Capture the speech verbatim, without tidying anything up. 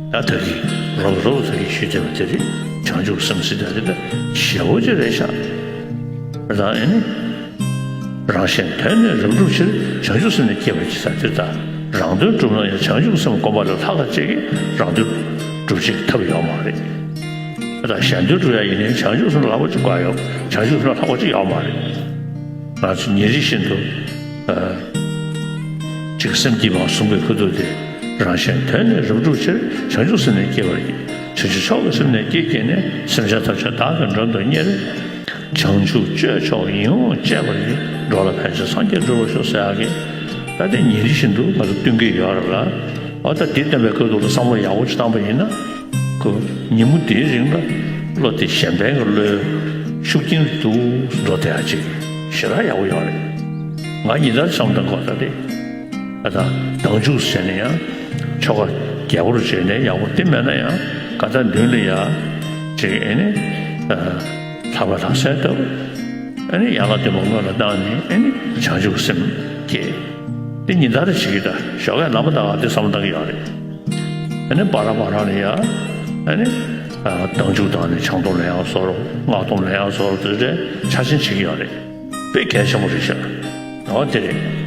ད་ད་གི་རོབ་རོབ་ད་གི་ཞུས་བསྡད་པ་དེ་རེད། བྱང་ཆུབ་སེམས་ཟེར་ད་དེ་ད་ཞེ་པོ་ཅིག་རེད་ཤག་ད་ཨེ་ནི། རང་གཞན་དོན་ནི་རབ་བསྒྲུབ་ཕྱིར། བྱང་ཆུབ་སེམས་ནི་བསྐྱེད་པར་བགྱི་ཟེར་དེ་ད། རང་དོན་སྒྲུབ་ན་ཡང་བྱང་ཆུབ་སེམས་བསྒོམ་པ་ལས་ལྷག་པ་ཅིག་གིས་རང་དོན་སྒྲུབ་བྱེད་ཀྱི་ཐབས་ཡོད་མ་རེད། ད་གཞན་དོན་སྒྲུབ་ཡ་ཡིན་ནའི་བྱང་ཆུབ་སེམས་ལྷག་པ་ཅིག་དགོས་ཡོད། བྱང་ཆུབ་སེམས་ལྷག་པ་ཅིག་ཡོད་མ་རེད། ང་ཚོ་ཉིན་རེ་བཞིན་དུ་ཨ། ཅིག་སེམས་བསྐྱེད་པ་གསུང་གི་ཁུ་ཐུག་དེ། རང་གཞན་དོན་ནི་རབ་བསྒྲུབ་ཕྱིར། བྱང་ཆུབ་སེམས་ནི་བསྐྱེད་པར་བགྱི། བྱང་ཆུབ་མཆོག་གི་སེམས་ནི་བསྐྱེད་བགྱིས་ནས། སེམས་ཅན་ཐམས་ཅད་བདག་གིས་མགྲོན་དུ་གཉེར། བྱང་ཆུབ་སྤྱོད་མཆོག་ཡིད་འོང་སྤྱད་པར་བགྱི། འགྲོ་ལ་ཕན་ཕྱིར་སངས་རྒྱས་འགྲུབ་པར་ཤོག་ཟེར་ཡག་གི། ད་དེ་ཉིན་རེ་བཞིན་དུ་ང་ཚོ་བསྟུན་གྱི་ཡོད་རེད་ལ། འོ་ད་དེ་བསྟན་པའི་སྐབས་དུ་ལ་བསམ་བློ་ཡག་པོ་ཅིག་བཏང་པ་ཡིན་ན། ཁོ་ཉིན་མོ་དེའི་རིང་ལ་བློ་དེ་གཞན་ཕན་གྱི་བློའི་ཤུགས་རྐྱེན་དུ་འགྲོ་བསྡད་ཡ་ཅིག་ཞེ་དྲག་ཡག་པོ་ཡོད་རེད། ང་ཉིན་ལྟར་བསམ་བཏང་གོ་ད་དེ། ཨ་ད་མདང་ཆུ་བྱས་ནས་ཡང་ཆོ་ག་རྒྱས་པོ་བྱས་ནས་ཡག་པོ་དེ་མེད་ན་ཡང་ག་ད་མདུན་ལ་ཡ་ཅིག་ཨེ་ནི་ལྷག་པ་ལྷག་སའི་ལྟ་བུ། ཨེ་ནི་ཡང་ལ་དེ་མོ་སྔོན་ལ་བཏང་ནས་ཨེ་ནི་བྱང་ཆུབ་སེམས་བསྐྱེད། དེ་ཉིན་ལྟར་བྱེད་ཀྱི་ད་ཞོགས་ཀས་ལམ་བཏང་བ་དེ་བསམ་བཏང་གི་ཡོད་རེད། ཨ་ནི་བར་བར་ལ་ཡ། ཨ་ནི། ཨ་མདང་ཆུ་བཏང་ནས་ཆང་འཐུང་ལེན་ཡག་བཟོ་རོགས། སྔགས་འཐུང་ལེན་ཡག་བཟོ་རོགས་དེ་འདྲའི་འཆར་ཅན་བྱེད་ཀྱི་ཡོད་རེད། དཔེ་གལ་ཆེན་པོ་རེད་ཤག་འོ་དེ་རེད།